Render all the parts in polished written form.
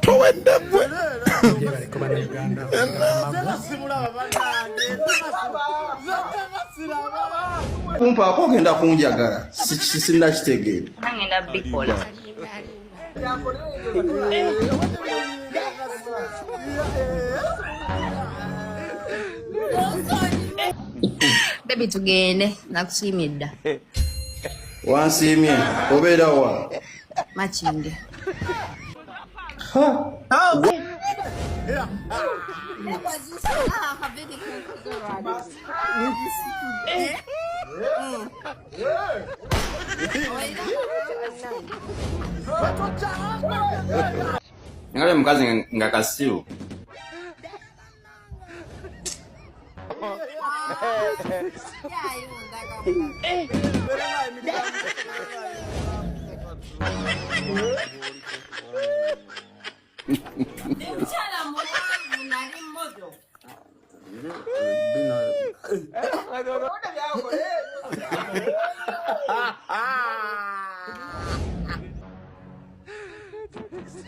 Towedde gwe. Gyebaleko Bannayuganda. Kumpaako ogenda kunjagala sinnakitegeera. Ngenda bikola. Baby, tugende, nakusiimye dda. Wansiimye, obeera wa? Makindye. Ngale mukazi nga kasiru. Omukyala muwanvu nali modo.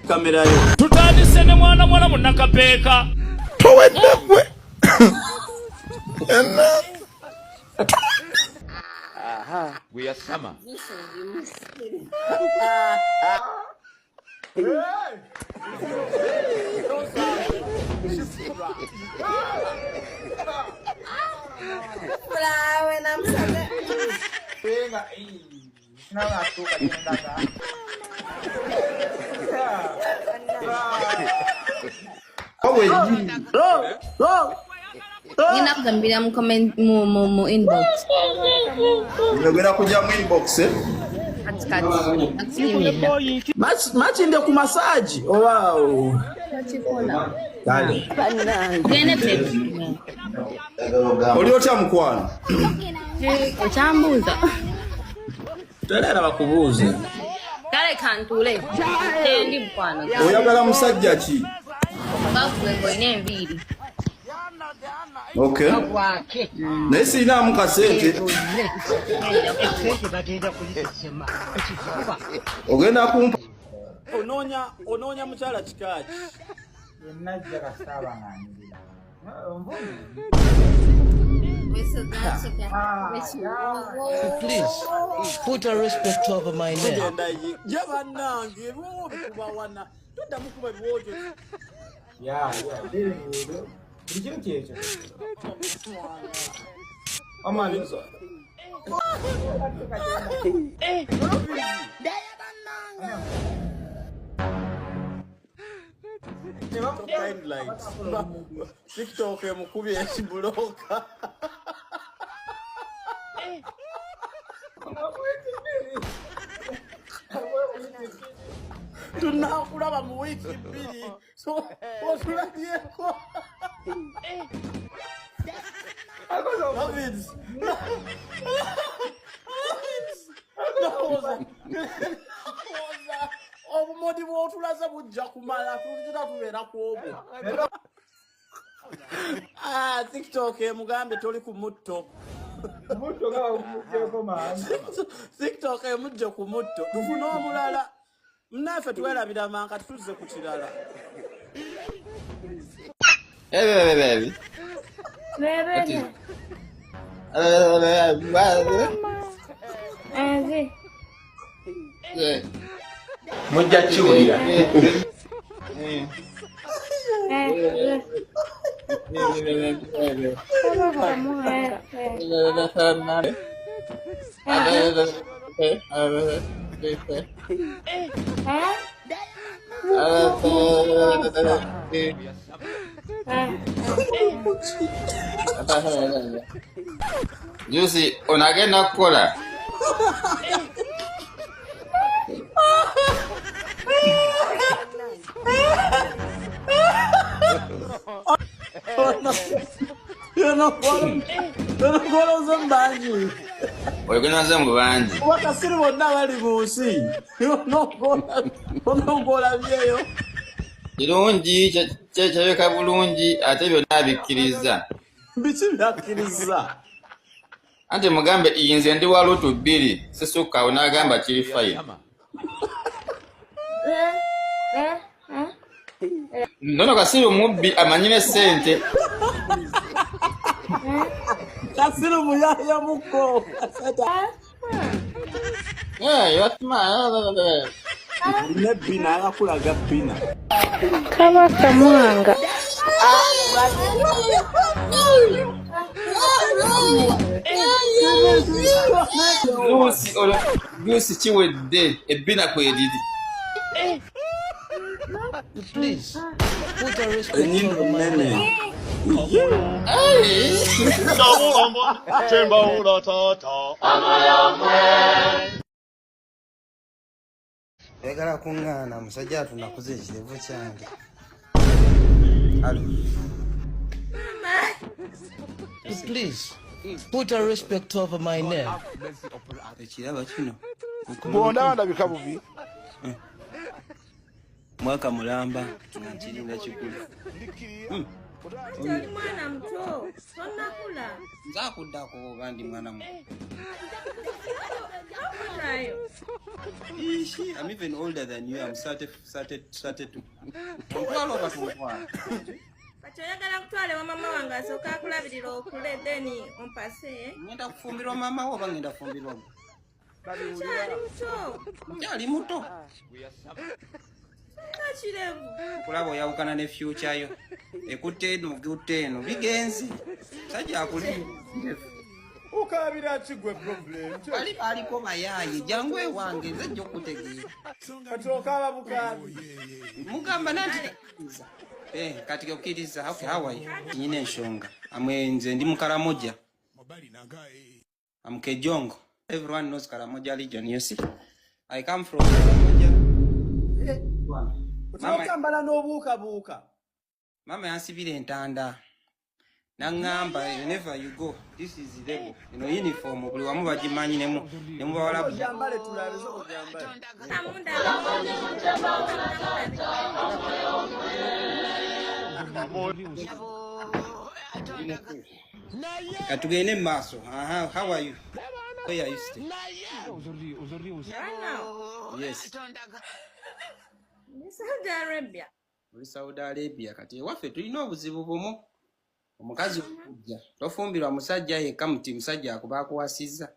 Kamera yo. Tutandise ne mwana muwala munnakapeeka. Towedde gwe. Gwe yasama. Fulawe namusaze. Ngenda kugambira mu comment, mu inbox. Ogenda kujja mu inbox, eh? Kati kati nakusiimye dda. Makindye ku massage oba? Takikola. Kale. Tugende baby. Oli otya, mukwano? Okyambuuza? Tolera bakubuuze. Kale kantuule. Tendi mukwano. Oyagala musajja ki? Bagwe ng'olina enviiri. Okay, naye sirinaamu kasente. Ogenda kumpa? Onoonya mukyala kikaaki? Yenajja kasaaba ng'anyirira. Please put a respect over my name. Tugenda ye ye bannange, ebiwowo bikubawana, toddamu kuba ebiwoojo. Yeah, dealing with buli kimu kyekyo. Omani. Kind light. TikTok emukubye ekibulooka. Tunakulaba mu wiiki 2, so otulabyeko. Davids. Ndowooza obumodi bw'otulaze bujja kumala, tugira tubeera ku obwo. Ah, TikTok emugambye toli ku mutto. Mutto nga bamugyeko mangu. TikTok emugje ku mutto, tufune omulala. Naffe twerabira manka, tutuzze ku kirala. Hey, baby. Bebele. Enzi. Mujja kiwulira. Eh. Eh. Eh. Eh. Eh. Jusi, onagenda kukola. Yonogoloze mu bangi. Oyogenaze mu bangi. Bakasiru bonna bali mu nsi, onogolabyeyo. Kirungi, kyebeka bulungi, ate byonna abikkiriza. Biki byakkiriza? Anti mugambe nze ndi wa lutu 2 sisukka awo, n'agamba kiri fine. Eh. Eh. Nono kasiru mubbi amanyi ne ssente. Kasiru muyaya muko. Eh, yatuma. Ne bina akulaga bina. Kabaka Mwanga. Luusi olwo Luusi kiwedde ebbina kweriri. Please put a respect Enyindo over my nene. name. Oyagala kuŋŋaana musajja atunakuza ekirevu kyange. Alo. Please put a respect over my name. Ekiraba kino. Bw'ondaba ndabika bubi. Mwaka mulamba nga nkirinda kikulu. Oli mwana muto, tonnakula. Nze akuddako oba ndi mwana muto. Tokulayo. Ishi, I'm even older than you. I'm 30, 30, 32. Ontwala oba tontwala? Kati oyagala kutwala ewa mama wange asooka akulabirira okule then ompase. Ngenda kufumbirwa maama wo oba ngenda kufumbirwa gwe? Okyali muto. Nkyali muto. Kakirevu. Okulaba oyawukana ne future yo. Ekutte eno, okutte eno. Bigenze. Musajja akuli. Ukabira kigwe problem. Bali baliko bayaaye. Jangu ewange nze nja okutegeera. Kati okaaba bukaabi. Mugamba nanti takkiriza. Eh, kati okkiriza. Okay, how are you? Nyina ensonga. Amwe nze ndi Mukaramoja. I'm Kejongo. Everyone knows Karamoja region, you see. I come from Karamoja. Mama, Otambala n'obuukabuuka. mama yansibira entanda. Naŋŋamba whenever you go, this is label. Eno uniform buli wamu bagimanyi ne mu ne mu bawalabu. Ogyambale tulabe sooka ogyambale. Kamunda. Katugende mu maaso. Aha, how are you? Where are you staying? Right now. Yes. Ndi Saudi Arabia. Oli Saudi Arabia kati ewaffe tulina obuzibu bumu. Omukazi okujja tofumbirwa musajja yekka muti musajja akuba akuwasizza.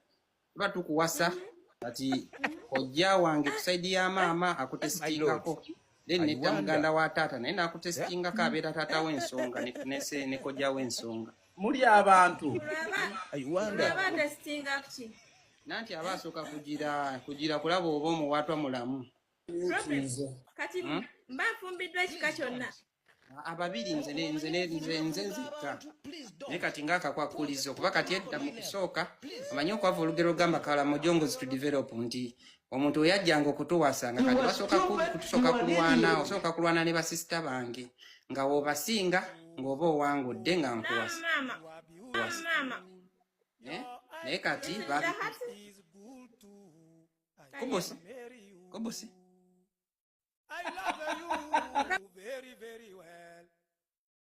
Tuba tukuwasa kati kojja wange ku side ya maama akutesitingako. Then nedda muganda wa taata naye n'akutesitingako abeera taata w'ensonga ne kojja w'ensonga. Muli abantu. Olaba ntesitinga ki? Nanti aba asooka kugira kulaba oba omuwaatwa mulamu. Problem. Kati mba nfumbiddwa ekika kyonna. Ababiri nze ne nze ne nze nze nzekka. Naye kati ng'akakwakulizo kuba kati edda mu kusooka omanyi okwava olugero olugamba Kalamojongozi to develop nti omuntu we yajjanga okutuwasa nga kati basooka tusooka kulwana osooka kulwana ne basisita bange nga w'obasinga ng'oba owangudde nga nkuwasa. Maama. Maama. Eh? Naye kati Hati. Kubusi. Kubusi.